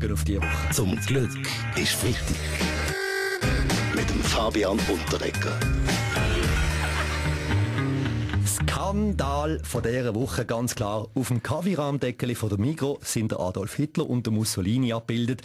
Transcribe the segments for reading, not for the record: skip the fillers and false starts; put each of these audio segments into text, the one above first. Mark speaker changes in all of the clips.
Speaker 1: Morgen auf die Woche.
Speaker 2: Zum Glück ist Freitag. Mit dem Fabian Unterreger.
Speaker 1: Skandal von dieser Woche ganz klar. Auf dem Kaffeerahmdeckel von der Migros sind der Adolf Hitler und der Mussolini abgebildet.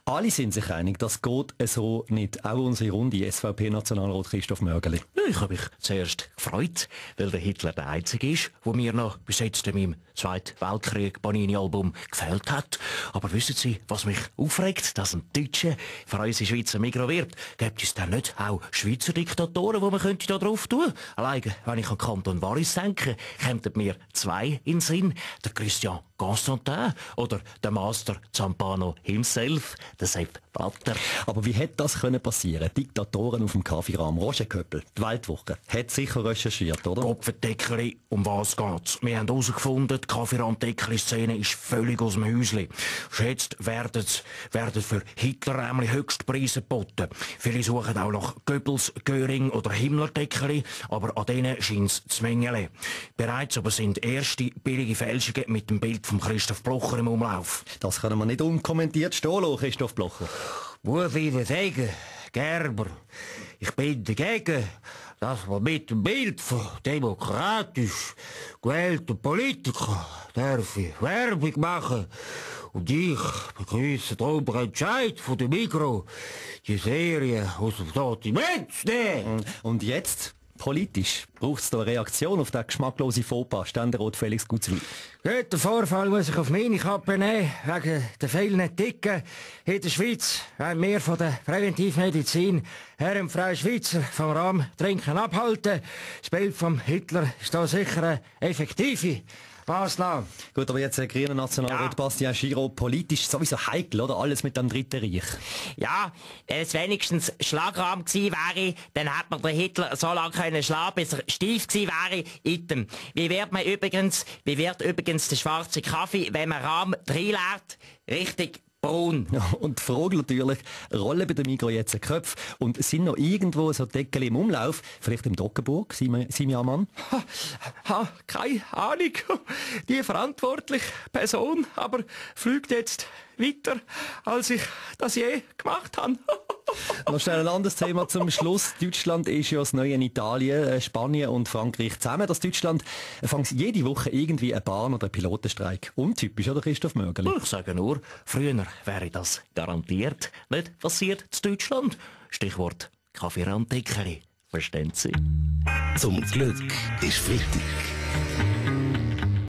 Speaker 1: Alle sind sich einig, das geht so nicht. Auch unsere Runde SVP-Nationalrat Christoph Mörgeli.
Speaker 3: Ja, ich habe mich zuerst gefreut, weil der Hitler der Einzige ist, der mir noch bis jetzt in meinem Zweiten Weltkrieg Panini-Album gefällt hat. Aber wissen Sie, was mich aufregt, dass ein Deutscher für unsere Schweizer Migros wirbt? Gibt es denn nicht auch Schweizer Diktatoren, die man könnte da drauf tun? Alleine, wenn ich an Kanton Wallis denke, kämen mir zwei in den Sinn. Der Christian Constantin oder der Master Zampano himself, der Sepp Blatter.
Speaker 1: Aber wie hätte das können passieren? Diktatoren auf dem Kaffeerahm. Roger Köppel, die Weltwoche, hat sicher recherchiert, oder?
Speaker 3: Kopfendeckeli, um was geht's? Wir haben herausgefunden, die Kaffeerahmdeckeli-Szene ist völlig aus dem Häusli. Schätzt werden für Hitler nämlich Höchstpreise geboten. Viele suchen auch nach Goebbels, Göring oder Himmler-Deckeli, aber an denen scheint's zu mängeln. Bereits aber sind erste billige Fälschungen mit dem Bild von Christoph Blocher im Umlauf.
Speaker 1: Das können wir nicht unkommentiert stehen lassen, Christoph Blocher.
Speaker 3: Muss ich Ihnen sagen, Gerber, ich bin dagegen, dass man mit dem Bild von demokratisch gewählten Politikern darf Werbung machen. Und ich begrüße darum den Entscheid von der Migros, die Serie aus dem Sortiment zu nehmen.
Speaker 1: Und jetzt? Politisch braucht es da eine Reaktion auf den geschmacklosen Fauxpas, Ständerat Felix Gutzwil.
Speaker 3: Gut, der Vorfall muss ich auf meine Kappe nehmen, wegen der fehlenden Dicken in der Schweiz. Wenn wir von der Präventivmedizin Herr und Frau Schweizer vom Rahmtrinken abhalten, das Bild vom Hitler ist da sicher eine effektive Massnahme.
Speaker 1: Gut, aber jetzt der grüne Nationalrat Bastian Giraud, politisch sowieso heikel, oder? Alles mit dem Dritten Reich.
Speaker 4: Ja, wenn es wenigstens Schlagrahm gewesen wäre, dann hätte man den Hitler so lange können schlagen, bis er steif gewesen wäre. Item. Wie wird übrigens der schwarze Kaffee, wenn man Rahm reinleert? Richtig braun.
Speaker 1: Ja, und die Frage natürlich, rollen bei der Migros jetzt ein Köpfe und sind noch irgendwo so Deckel im Umlauf? Vielleicht im Dockenburg, Simon Mann?
Speaker 5: Keine Ahnung. Die verantwortliche Person aber fliegt jetzt weiter, als ich das je gemacht habe.
Speaker 1: Noch schnell ein anderes Thema zum Schluss. Deutschland ist ja das neue Italien, Spanien und Frankreich zusammen. Das Deutschland fängt jede Woche irgendwie eine Bahn- oder einen Pilotenstreik. Untypisch, oder Christoph Mörgeli?
Speaker 3: Ich sage nur, früher wäre das garantiert nicht passiert in Deutschland. Stichwort Kaffeerahmdeckeli. Verstehen Sie?
Speaker 2: Zum Glück ist Freitag.